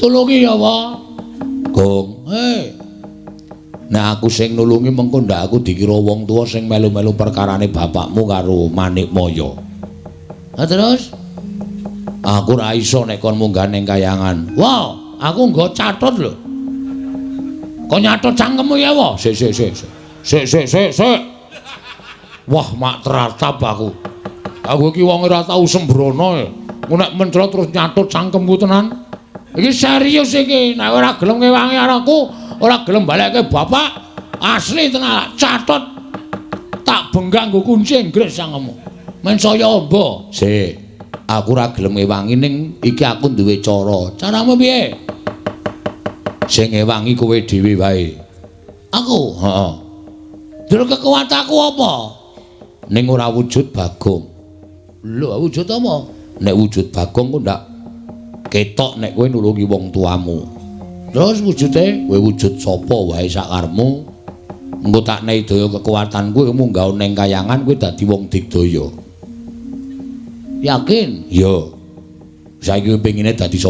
Tulungi ya, Wa. Gong. Hei. Nek aku sing nulungi mengko ndak aku dikira wong tuwa sing melu-melu perkarane bapakmu karo Manikmaya. Lah terus? Aku ora iso nek kon munggah ning kayangan. Wah, aku nggo catut lho. Kok nyatut cangkemmu ya, Wa? Sik sik sik. Sik sik sik sik. Wah, mak teratap aku. Aku iki wong ora tau sembrono. Nek mencrot terus nyatut cangkemku tenan. Iki serius iki, nek ora gelem ngewangi anakku, ora gelem balekke bapak, asli tenan catut tak benggak nggo kunci Inggris cangkemmu. Men saya amba. Sik, aku ora gelem ngewangi ning iki aku duwe cara. Caramu piye? Sing ngewangi kowe dhewe wae. Aku? Heeh. Terus kekuatanku apa? Ning ora wujud Bagong. Lho, wujud apa? Nek wujud Bagong ku ndak ketok nek kowe nulungi wong tuamu. Terus wujude kowe wujud sapa wae sakarepmu. Engko tak nehi daya kekuatanku munggah ning kayangan kowe dadi wong digdaya. Yakin? Iya. Saiki pengine dadi sapa?